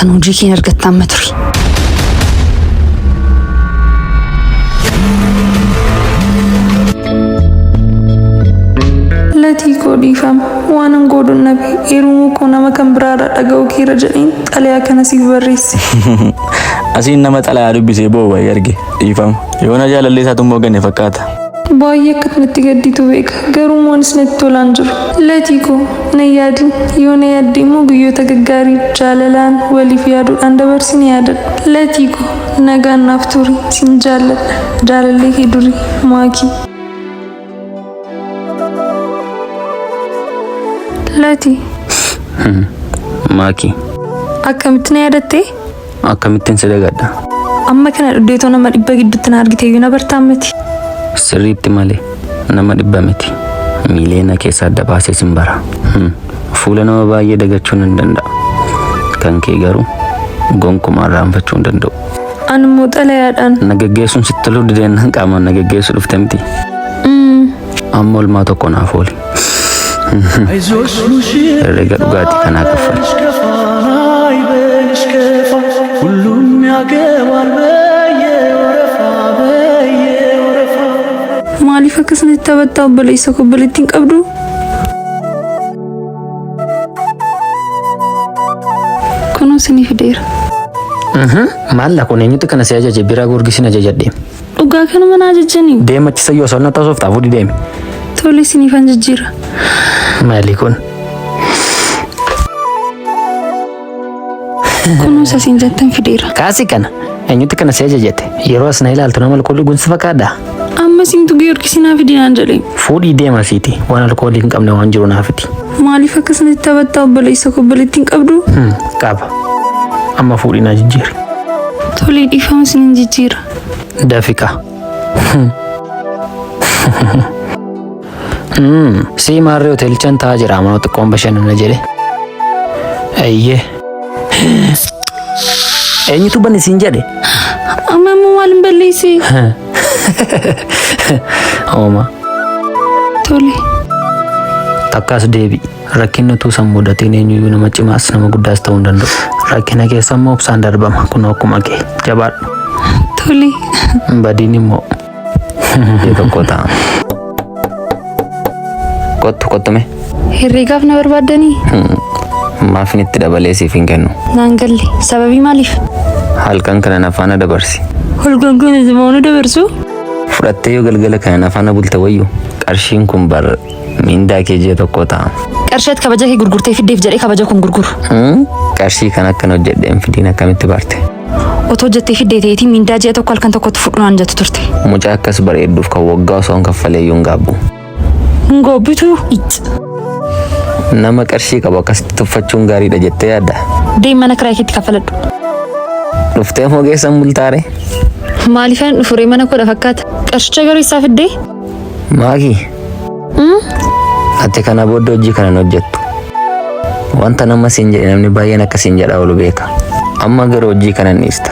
Kan hojii kee argatta amma turi. Latii koo dhiifama. Waanan godhun dhabe. Heerumuu koo nama kan biraarraa dhaga'uu keera jedheen xalayaa kana siif barreesse. Asiin nama xalayaa dubbisee boo'u wayii arge. Dhiifama. Yoona jaalallee isaatu immoo gane fakkaata. Baay'ee akka natti gadditu beeka. Garuu immoo anis natti tolaan jiru. Latii koo na yaadin. Yoo na yaadde immoo guyyoota gaggaarii jaalalaan waliif yaaduudhaan dabarsine yaadadhu. Latii koo nagaan naaf turi. Sin jaalladha. Jaalallee kee durii. Maakii. Latii. Maakii. Akkamitti na yaadattee? Akkamittiin si dagadha? Amma kana dhudheetoo nama 100 gidduutti na argite iyyuu na bartaan miti. Sirriitti malee nama 100 miti. Miiliyoona keessa adda baasee sin bara. Fuula nama baay'ee dagachuu nan danda'a. Kan kee garuu gonkumaa irraanfachuu hin danda'u. Ani immoo xalayaadhaan. Na geggeessuun sitti toluu dideennan qaamaan na geggeessuu dhufte miti. Amma olmaa tokko naaf ooli. Herrega dhugaatii kanaa kaffali. Maaliif akkas natti taphattaa obboleessa koo obboleettii hin qabduu? Kunoo isinii fideera. Maalla kun eenyutti kana si ajaje biraa goorgisin ajajadhe. Dhugaa kanuma na ajajjanii? Deema achi sayyoo osoo natti haasoftaa fuudhi deemi. Tole isiniifan jijjiira. Maali kun? Kunoo isa siin jettan fideera. Kaasi kana. Eenyutti kana si ajajate? Yeroo as na ilaaltu nama alkoolii gunsi fakkaadha. Amma siintu Giyoorgisii naa fidi naan jedhe. Fuudhii deema siiti. Waan alkoolii hin qabne waan jiru naa fidi. Maaliif akkas natti taphattaa obboleessa koo obboleettii hin qabduu? Qaba. Amma fuudhii naa jijjiiri. Tolee dhiifama isinin jijjiira. Dafiqa. Sii maarree hoteelichaan taa'aa jira amanoo xiqqoon bashannana jedhe. Eeyyee. Eenyutu bani siin jedhe? Amma immoo maal hin balleesse? Ooma. Tole. Takkaas deebi'i. Rakkinni utuu san mudatiin eenyuyyuu nama cimaas nama guddaas ta'uu hin danda'u. Rakkina keessa immoo obsaan darbama. Kunoo akkuma kee. Jabaadhu. Tole. Badiin immoo. Biyya tokko ta'a. Kottu kottu mee. Herreegaaf na barbaaddanii? Maafin itti dabalee siif hin kennu. Naan galle. Sababii maaliif? Halkan kana na faana dabarsi. Halkan kana si faana dabarsu? Fudhattee yoo galgala kana na faana bulte wayyu. Qarshiin kun bar Miindaa kee ji'a tokkoo ta'a. Qarshii ati kabaja kee gurgurtee fiddeef jedhee kabaja kun gurguru. Qarshii kan akkan hojjedhe hin fidiin akkamitti barte? Otoo hojjettee fiddee ta'eetii miindaa ji'a tokko halkan tokkotti fudhu naan jettu turte. Mucaa akkas bareedduuf kan waggaa osoo hin kaffalee iyyuu hin gaabbu. Hin goobbituu? Icc. Nama qarshii qabu akkasitti tuffachuun gaariidha jettee yaadda? Deem mana kiraayii keetti kaffaladhu. Dhuftee moo geessan bultaare? Maaliifan dhufuree mana koodha fakkaata? Qarshicha garuu eessaa fiddee? Maakii. Ati kana booddee hojii kana hin hojjettu. Wanta nama siin jedhe namni baay'een akka siin jedhaa oolu beeka. Amma garuu hojii kana hin dhiista.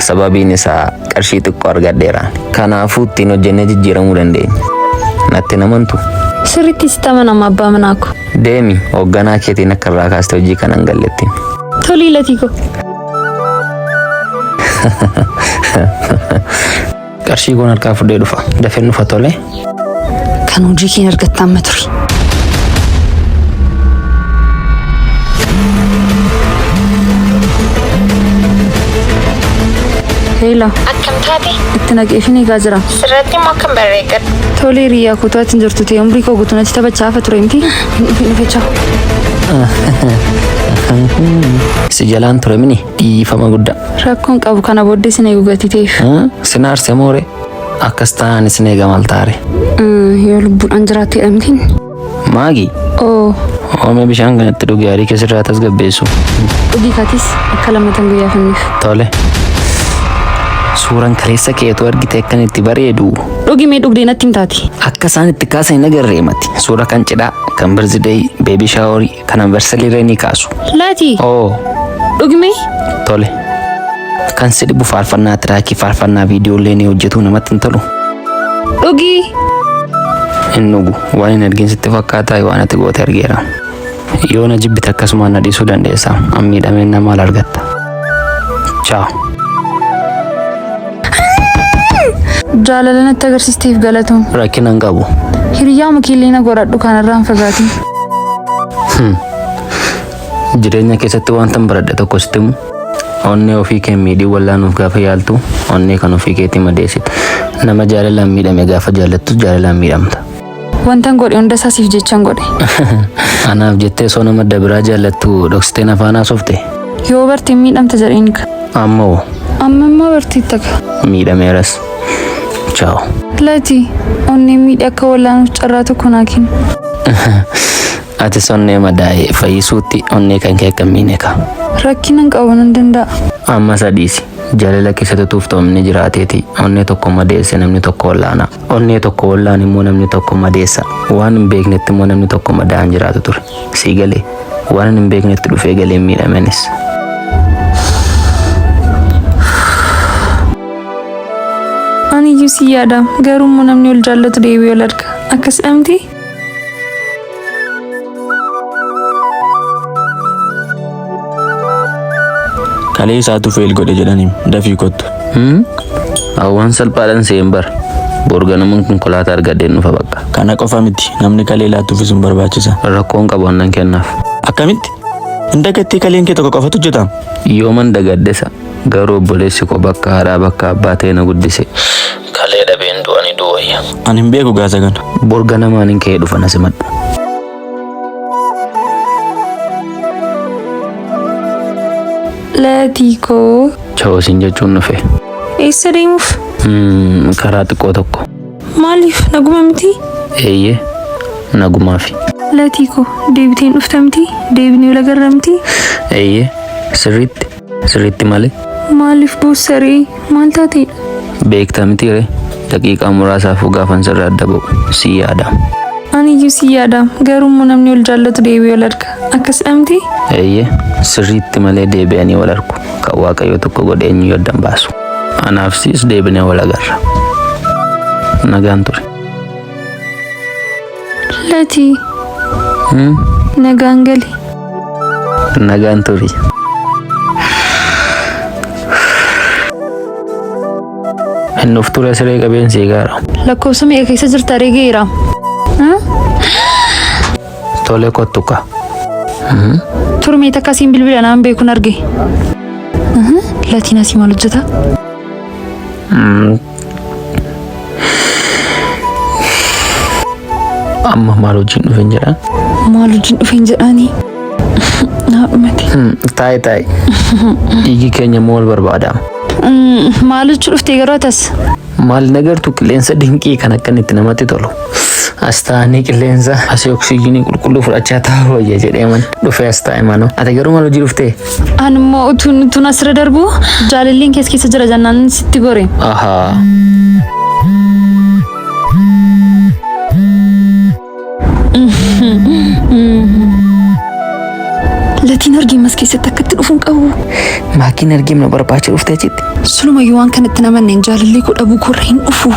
Sababiin isaa qarshii xiqqoo argadheera. Kanaafuu ittiin hojjennee jijjiiramuu dandeenya. Natti hin amantu? Sirriitti sitti amanama abbaa manaa ko. Deemi hoogganaa keetiin akka irraa kaaste hojii kana hin galletti. Tolii latii ko. Qarshii koon harkaa fudhee dhufa. Dafeen dhufa tole. Kan hojii kee argatta amma turi. Heela. Akkam taate? Itti naqeefin eegaa jira. Sirratti immoo akkam barreeggadhu. Tole hiriyaa koo to'atti hin jirtu ta'e umrii koo guutuu natti taphachaa hafa ture miti. Hin dhufin dhufe chaaw. Si jalaan ture mini dhiifama guddaa. Rakkoon qabu kana booddee sin eegu gatii ta'eef. Sin aarse moore akkas taanaan isin eega maal taare. Yoo lubbuudhaan jiraatteedha mitiin. Maagi. Oo. Oomee bishaan kanatti dhugi aarii kee sirraa tasgabbeessu. Dhugii katis akka lammatan guyyaa finniif. Tole. Suuraan kaleessa keetu argite akkan itti bareedu. Dhugi mee dhugdee natti himtaati. Akka isaan itti kaasan hin agarree mati. Suura kan cidhaa, kan birzideey, beebii shaaworii, kan anvarsalii irra ni kaasu. Laati. Oo. Dhugi mee. Tole. Kan si dhibu faarfannaa tiraakii faarfannaa viidiyoolee ni hojjetu namatti hin tolu. Dhugi. Hin dhugu. Waan hin argin sitti fakkaataa waan ati goote argeera. Yoo na jibbite akkasumaan na dhiisuu dandeessa. An miidhameen na maal argatta? Chaaw. Jaalala natti agarsiisteef galatoom. Rakkina hin qabu. Hiriyaa mukeellee na godhadhu kanarraa hin fagaatin. Jireenya keessatti wanta hin baradhe tokko sitti himu. Onnee ofii kee miidhii wallaanuuf gaafa yaaltu onnee kan ofii keetii madeessita. Nama jaalalaan miidhame gaafa jaallattu jaalalaan miidhamta. Wantan godhe hunda isaa siif jechan godhe. Anaaf jettee osoo nama adda biraa jaallattu dhoksitee na faana haasofte. Yoo barteen miidhamta jedheen ka. Ammoo Amma immoo barteetta ka. miidhameeras. Chaaw. Lati onnee miidhe akka wallaanuuf carraa tokko naa kenni. Atis onnee madaa'e fayyisuutti onnee kan kee akka hin miine ka. Rakkina hin qabu nan danda'a. Amma sadiisi. Jaalala keessatti tuuftamni jiraateeti. Onnee tokko madeesse namni tokko wallaana. Onnee tokko wallaan immoo namni tokko madeessa. Waan hin beeknetti immoo namni tokko madaa'an jiraatu ture. Sii galee waan hin beeknetti dhufee galee miidhamenis. Ani iyyuu si yaada. Garuu immoo namni ol jaallatu deebi'ee ol arga. Akkas dhamti? Kalee isaatu fail godhe jedhaniim dafii kottu. Hawwan salphaadhaan seen bara. Borganamuun konkolaataa argadheen dhufa bakka. Kana qofa miti namni kalee laattuufis hin barbaachisa. Rakkoon qabu annan kennaaf. Akkamitti? Hin dagattee kaleen kee tokko qofatu hojjetama. Yooman dagaddesa garuu obboleessi koo bakka haadhaa bakka abbaa ta'e na guddise. Kalee dhabeen du'anii du'u wayya. Ani hin beeku gaasa kana. Borganamaan hin ka'ee dhufa na simadhu. Latii koo. Chaaw siin jechuun dhufe. Eessa deemuuf? Karaa xiqqoo tokko. Maaliif? Naguma miti? Eeyyee nagumaafi. Latii koo deebiteen dhufta miti? Deebinee wal agarra miti? Eeyyee sirriitti sirriitti malee. Maaliif boossaree? Maal taateedha? Beektaa miti ree daqiiqaa muraasaafuu gaafan sirraa adda ba'u si yaada. Ani iyyuu si yaada. Garuu immoo namni ol jaallatu deebi'ee ol arga. Akkas dhamti? Eeyyee sirriitti malee deebi'anii wal argu. Kan Waaqayyo tokko godhe eenyu addan baasu. Anaaf siis deebinee wal agarra. Nagaan ture. Latii. Nagaan gali. Nagaan turi. Hin dhuftu ture siree qabeen sii gaara. Lakkoofsa meeqa keessa jirta ree geera? Tole kottu ka. Turmee takka siin bilbila naan beekuun arge. Latiin asii maal hojjeta? Amma maal hojiin dhufen jedhaan? Maal hojiin dhufen jedhaanii? Naa dhumate. Taa'i taa'i. Dhiigi keenya immoo wal barbaada. Maal jechuu dhuftee garuu atas? Maal nagartu qilleensa dinqii kan akka inni itti namatti tolu. As taa'anii qilleensa asii oksijiinii qulqulluu fudhachaa taa'u wayya jedhee man dhufee as taa'e manoo. Ati garuu maal hojii dhuftee? Ani immoo utuun utuun asirra darbu jaalalleen keessa keessa jira jennaan sitti gore. Ahaa. Latiin argee mas keessatti akkatti dhufuun qabu. Maakiin argee na barbaacha dhuftee achitti. Sulumayyuu waan kanatti namanneen jaalallee koo dhabuu koorra hin dhufu.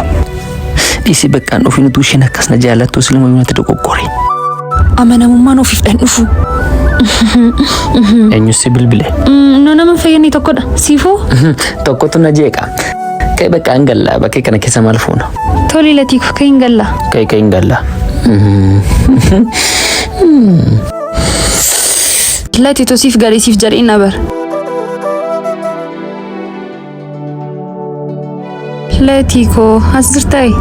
Dhiisii baqqaan dhufin utuu isheen akkas na jaallattu silumayyuu natti dogoggore. Amanamummaan ofiif dhan dhufu. Eenyus si bilbile? Nu nama hin fayyadne tokkodha. Siifoo? Tokkotu na jeeqa. Ka'e baqqaan galla bakkee kana keessa maal fuuna? Tole latii koo ka'in galla. Ka'e ka'in galla. Lati tosiif galee siif jedheen na bara. Latii koo as jirtaayi?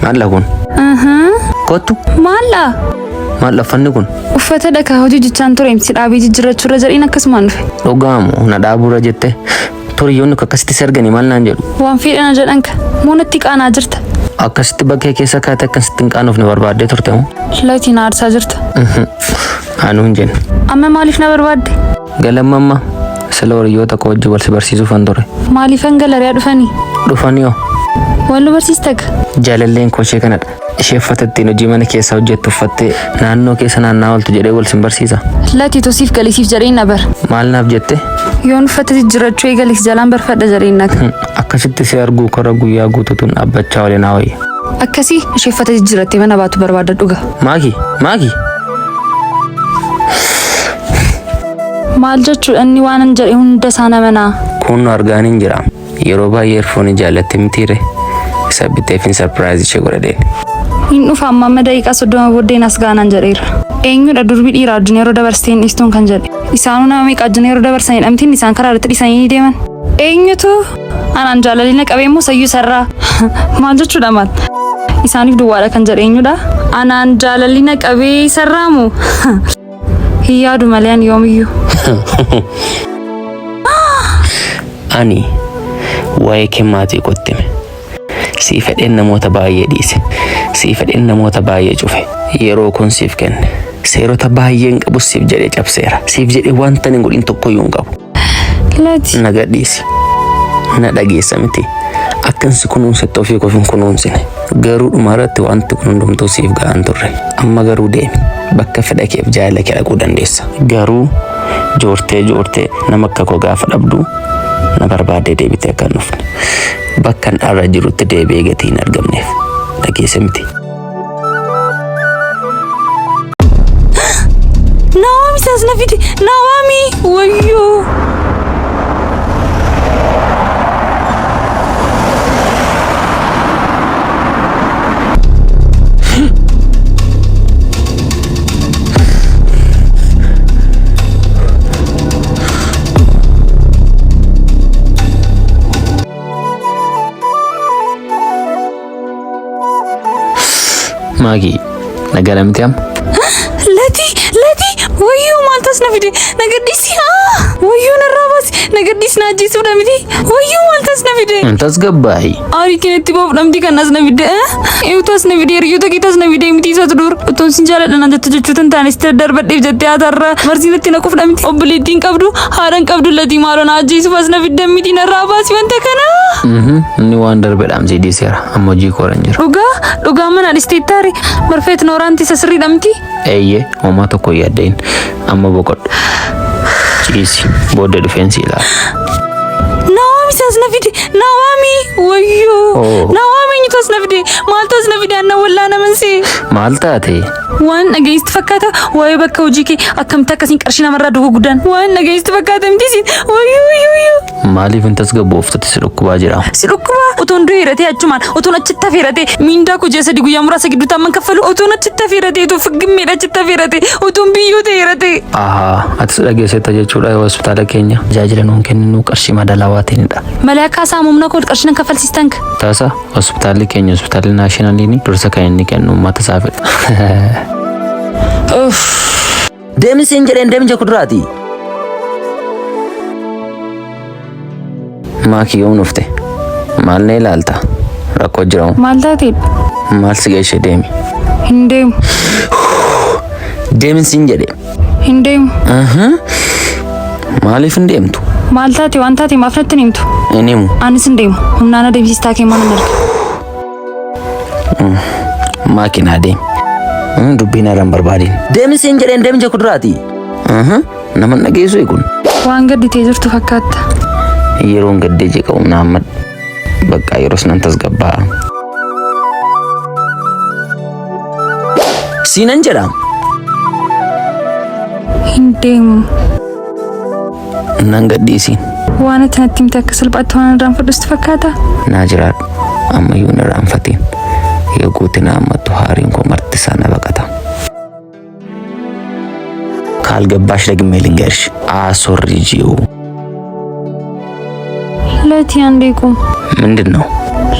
Maal kun? Kottu. Maal Maal uffanni kun? Uffata dhakaa hojii jechaan ture si dhaabee jijjiirrachuurra jedheen akkasumaan dhufe. Dhugaamu na dhaabuurra jette. Toriyyoonni akkasitti si arganii maal naan jedhu? Waan fedhana jedhan ka. Moo natti qaanaa jirta? Akkasitti bakkee keessa kaate akkasitti hin qaanofne barbaaddee turte moo? Latii na aarsaa jirta. Anuu hin jenne. Amma maaliif na barbaadde? Galamma amma sila horiyoota koo wajjin wal si barsiisuufan ture. Maaliifan galariyaa dhufanii? Dhufanii hoo? Wal nu barsiista ka? Jaalalleen koo ishee kanadha. Ishee uffata ittiin hojii mana keessaa hojjettu uffattee naannoo keessa naanna'aa ooltu jedhee wal sin barsiisa. Lati tosiif galisiif jedheen na bara. Maal naaf jette? Yoon uffata jijjiirrachuu eegale si jalaan barfadha jedheen na. Akkasitti si arguu korra guyyaa guutuutuun dhaabbachaa oole naa wayya. Akkasii ishee uffata jijjiirrattee mana baatu barbaada dhuga. Maaki! Maaki! Maal jechuudha inni waan an jedhe hunda isaa namanaa. Kun argaan hin jira. Yeroo baay'ee earphone jaallatte mitiire. Isa biteefin surprise ishee godhadheen. Hin dhufa amma amma daqiiqaa 30 booddeen as gaanaan jedheera. Eenyudha durbi dhiiraa wajjin yeroo dabarsitee hin dhiistuun kan jedhe. Isaanuu nama meeqa wajjin yeroo dabarsanidha mitiin isaan karaa irratti dhiisanii ni deeman. Eenyutu anaan jaalalina qabee immoo sayyuu sarraa maal jechuudha maal? Isaaniif duwwaadha kan jedhe eenyudha? Anaan jaalalina qabee sarraamu hin yaadu malee ani yoomiyyuu. Ani waa'ee kee maatii kootti hime. Sii fedheen namoota baay'ee dhiise. Sii fedheen namoota baay'ee cufe. Yeroo kun siif kenne. Seerota baay'een qabu siif jedhee cabseera. Siif jedhee wanta hin godhin tokkoyyuu hin qabu. Lati. Na gadhiisi. Na dhageessa miti. Akkan si kunuunsetti ofii koof hin kunuunsine. Garuu dhuma irratti wanti kun hundumtuu siif ga'an turre. Amma garuu deemi. Bakka fedha keef jaalala kee dhaquu dandeessa. Garuu joortee joortee nama akka koo gaafa dhabdu na barbaaddee deebitee akka hin dhufne. Bakka hin dharra jirutti deebi'ee gatii hin argamneef. Dhageesse miti. Nawaami isaas na fide. Nawaami wayyoo. Maagii, nagaa miti amma? Lati lati wayyoo maaltu as na fide na gadhiisi. Wayyoo narraa baasi na gadhiisi na ajjeesuudha miti. Wayyoo maaltu as na fide. Tasgabbaa'i. Aarii keenyatti ba'uuf miti kan as na fide. Eewwatu as na fide hiriyoota keetu as na fide miti isatu dur. Otoon sin jaaladha naan jettu jechuutu hin taane sitti darbadheef jettee haatarraa marsiin itti naquuf miti. Obboleettiin qabdu haadha hin qabdu latii maaloo na ajjeesuuf as na fidde miti narraa baasi wanta kana. Inni waan darbe dhaamsee dhiiseera. Amma hojii koora hin jiru. Dhugaa dhugaa mana dhisteettaari marfeet nooraanti isa sirriidha miti. Eeyyee, homaa tokko hin yaadda'in. Amma boqodhu. Ciisi. Booda dhufeen si ilaala. Nawaami isaas na fide. Nawaami wayyoo. Oh. Nawaami eenyutu as na fide? Maaltu as na fide? Anna wallaa naman see. Maal taate? Waan dhageessitti fakkaata waa'ee bakka hojii kee akkamitti akkasiin qarshii namarraa duwwa guddaan. Waan dhageessitti fakkaata miti siin. Wayyoo wayyoo wayyoo. Maaliif hin tasgabbooftutti si dhukkubaa jira? Si dhukkuba otoon du'e hiratee achumaan otoon achitti hafeeratee miindaa koo ji'a 3 guyyaa muraasa gidduutti amman kaffalu otoon achitti hafeeratee otoo figgimmeedha achitti hafeeratee otoon biyyoo ta'e hiratee. Ahaa, atis dhageessetta jechuudha yoo hospitaala keenya tajaajila nuun kenninu qarshii madaalawaa ta'eenidha. Malee akka isaa humna koo qarshii nan kaffalsiistan. Tasa hospitaalli keenya hospitaalli naashinaaliin dursa kan inni kennu uummata isaafidha. Deemi siin jedheen deemi jeku duraati. Maakii yoom dhufte? Maal na ilaalta? Rakkoo jira moo? Maal taateedha? Maal si geesshe deemi? Hin deemu. Deemi siin jedhe. Hin deemu. Maaliif hin deemtu? Maal taate waan taate maaf natti hin himtu? Hin himu. Anis hin deemu. Humnaan adeemsistaa kee mana arga. Maakii naa deemi. Dubbiin irra hin barbaadin. Deemi siin jedheen deemi jeku duraati. Nama hin dhageessu kun. Waan gadditee jirtu fakkaatta. Yeroon gaddee jeqamu na hammadhu. Bakka yeroos nan tasgabbaa'a. Siinan jedha. Hin deemu. Nan gadhiisiin. Waan ati natti himte akka salphaatti waan irraan fudhustu fakkaata. Naa jiraadhu. Ammayyuu hin irraanfatiin. Yoo guuti na hammattu haariin koo marti isaa na baqata. ካልገባሽ ደግሜ ልንገርሽ፣ አስወርጂው። ለቲ አንዴ ቁም። ምንድን ነው?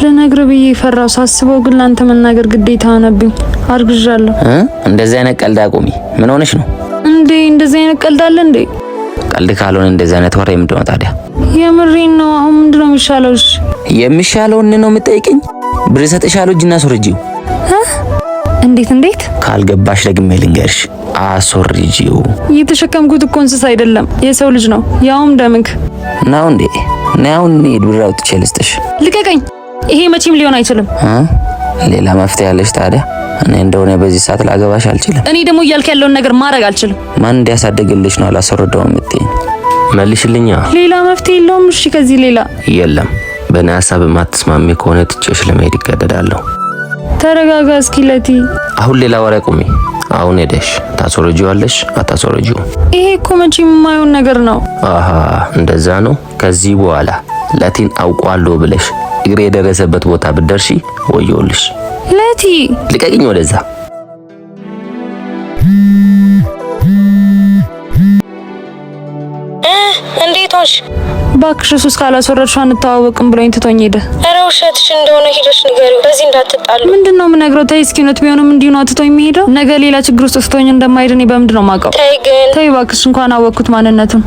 ልነግርህ ብዬ ፈራው። ሳስበው ግን ለአንተ መናገር ግዴታ ሆነብኝ። አርግዣለሁ። እንደዚህ አይነት ቀልድ አቁሚ። ምን ሆነሽ ነው? እንዴ እንደዚህ አይነት ቀልድ አለ እንዴ? ቀልድ ካልሆነ እንደዚህ አይነት ወሬ ምንድን ነው ታዲያ? የምሬን ነው። አሁን ምንድን ነው የሚሻለው? እሺ የሚሻለውን ነው የምጠይቅኝ? ብር እሰጥሻለሁ፣ እጅና አስወርጂው። እንዴት እንዴት? ካልገባሽ ደግሜ ልንገርሽ፣ አስወርጂው። እየተሸከምኩት እኮ እንስሳ አይደለም የሰው ልጅ ነው፣ ያውም ደምክ። ነው እንዴ? ነይ አሁን እንሂድ፣ ብር አውጥቼ ልስጥሽ። ልቀቀኝ! ይሄ መቼም ሊሆን አይችልም። ሌላ መፍትሄ አለሽ ታዲያ? እኔ እንደሆነ በዚህ ሰዓት ላገባሽ አልችልም። እኔ ደግሞ እያልክ ያለውን ነገር ማድረግ አልችልም። ማን እንዲያሳድግልሽ ነው አላስወርደውም የምትይኝ? መልሽልኛ። ሌላ መፍትሄ የለውም። እሺ ከዚህ ሌላ የለም። በእኔ ሀሳብ የማትስማሚ ከሆነ ትቼሽ ለመሄድ ይገደዳለሁ። ተረጋጋ እስኪ ለቲ። አሁን ሌላ ወሬ አቁሚ። አሁን ሄደሽ ታስወርጂዋለሽ አታስወርጂው? ይሄ እኮ መቼም የማይሆን ነገር ነው። አሃ እንደዛ ነው። ከዚህ በኋላ ለቲን አውቋለሁ ብለሽ እግሬ የደረሰበት ቦታ ብትደርሺ ወዮልሽ። ለቲ ልቀቂኝ ወደዛ። እንዴት ሆንሽ? እባክሽ እሱ እስካላስወረድሽው አንተዋወቅም ብሎኝ ትቶኝ ሄደ። ኧረ ውሸትሽ እንደሆነ ሄደሽ ንገሪው። በዚህ እንዳትጣሉ። ምንድን ነው የምነግረው? ተይ እስኪ እውነት ቢሆንም እንዲሁ ነው ትቶኝ የሚሄደው። ነገ ሌላ ችግር ውስጥ ትቶኝ እንደማይሄድ እኔ በምንድን ነው የማውቀው? ተይ ግን ተይ እባክሽ፣ እንኳን አወቅኩት ማንነቱን።